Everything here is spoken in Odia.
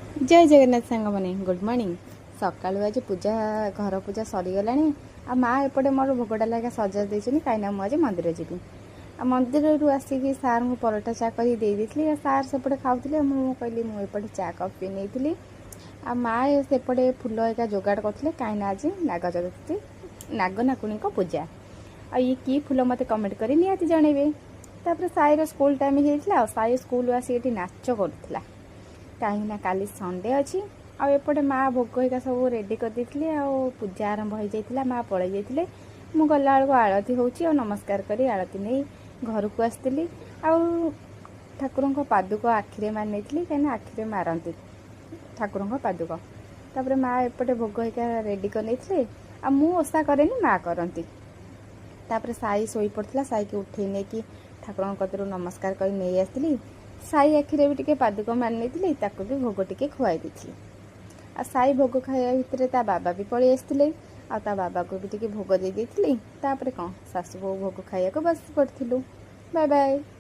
ଜୟ ଜଗନ୍ନାଥ ସାଙ୍ଗମାନେ, ଗୁଡ଼୍ ମର୍ଣ୍ଣିଂ। ସକାଳୁ ଆଜି ପୂଜା, ଘର ପୂଜା ସରିଗଲାଣି। ଆଉ ମା ଏପଟେ ମୋର ଭୋଗ ଡାଲା ସଜା ଦେଇଛନ୍ତି, କାହିଁକିନା ମୁଁ ଆଜି ମନ୍ଦିର ଯିବି। ଆଉ ମନ୍ଦିରରୁ ଆସିକି ସାର୍ଙ୍କୁ ପରଟା ଚା କରି ଦେଇ ଦେଇଥିଲି। ଆଉ ସାର୍ ସେପଟେ ଖାଉଥିଲେ, ମୁଁ କହିଲି ମୁଁ ଏପଟେ ଚା କପ୍ ପିଇ ନେଇଥିଲି। ଆଉ ମା ସେପଟେ ଫୁଲ ଏକା ଯୋଗାଡ଼ କରୁଥିଲେ, କାହିଁକିନା ଆଜି ନାଗ ଚତୁର୍ଥୀ, ନାଗ ନାଗୁଣୀଙ୍କ ପୂଜା। ଆଉ ଇଏ କି ଫୁଲ ମୋତେ କମେଣ୍ଟ କରି ନିହାତି ଜଣେଇବେ। ତାପରେ ସାଇର ସ୍କୁଲ ଟାଇମ୍ ହେଇଯାଇଥିଲା, ଆଉ ସାଇ ସ୍କୁଲରୁ ଆସି ଏଠି ନାଚ କରୁଥିଲା, କାହିଁକିନା କାଲି ସଣ୍ଡେ ଅଛି। ଆଉ ଏପଟେ ମା ଭୋଗ ହେରିକା ସବୁ ରେଡ଼ି କରିଦେଇଥିଲେ ଆଉ ପୂଜା ଆରମ୍ଭ ହେଇଯାଇଥିଲା। ମା ପଳେଇ ଯାଇଥିଲେ। ମୁଁ ଗଲାବେଳକୁ ଆଳତି ହେଉଛି, ଆଉ ନମସ୍କାର କରି ଆଳତି ନେଇ ଘରକୁ ଆସିଥିଲି। ଆଉ ଠାକୁରଙ୍କ ପାଦୁକ ଆଖିରେ ମାରି ନେଇଥିଲି, କାହିଁକିନା ଆଖିରେ ମାରନ୍ତି ଠାକୁରଙ୍କ ପାଦୁକ। ତାପରେ ମା ଏପଟେ ଭୋଗ ହେରିକା ରେଡ଼ି କରିନେଇଥିଲେ। ଆଉ ମୁଁ ଓଷା କରେନି, ମା କରନ୍ତି। ତାପରେ ସାଇ ଶୋଇପଡ଼ିଥିଲା, ସାଇକି ଉଠେଇ ନେଇକି ଠାକୁରଙ୍କ କତିରୁ ନମସ୍କାର କରି ନେଇ ଆସିଥିଲି। ସାଇ ଆଖିରେ ବି ଟିକେ ପାଦୁକ ମାରି ନେଇଥିଲି, ତାକୁ ବି ଭୋଗ ଟିକେ ଖୁଆଇ ଦେଇଥିଲି। ଆଉ ସାଇ ଭୋଗ ଖାଇବା ଭିତରେ ତା ବାବା ବି ପଳେଇ ଆସିଥିଲେ, ଆଉ ତା ବାବାକୁ ବି ଟିକେ ଭୋଗ ଦେଇ ଦେଇଥିଲି। ତାପରେ କ'ଣ, ଶାଶୁ ବୋହୂ ଭୋଗ ଖାଇବାକୁ ବସି ପଡ଼ିଥିଲୁ। Bye bye.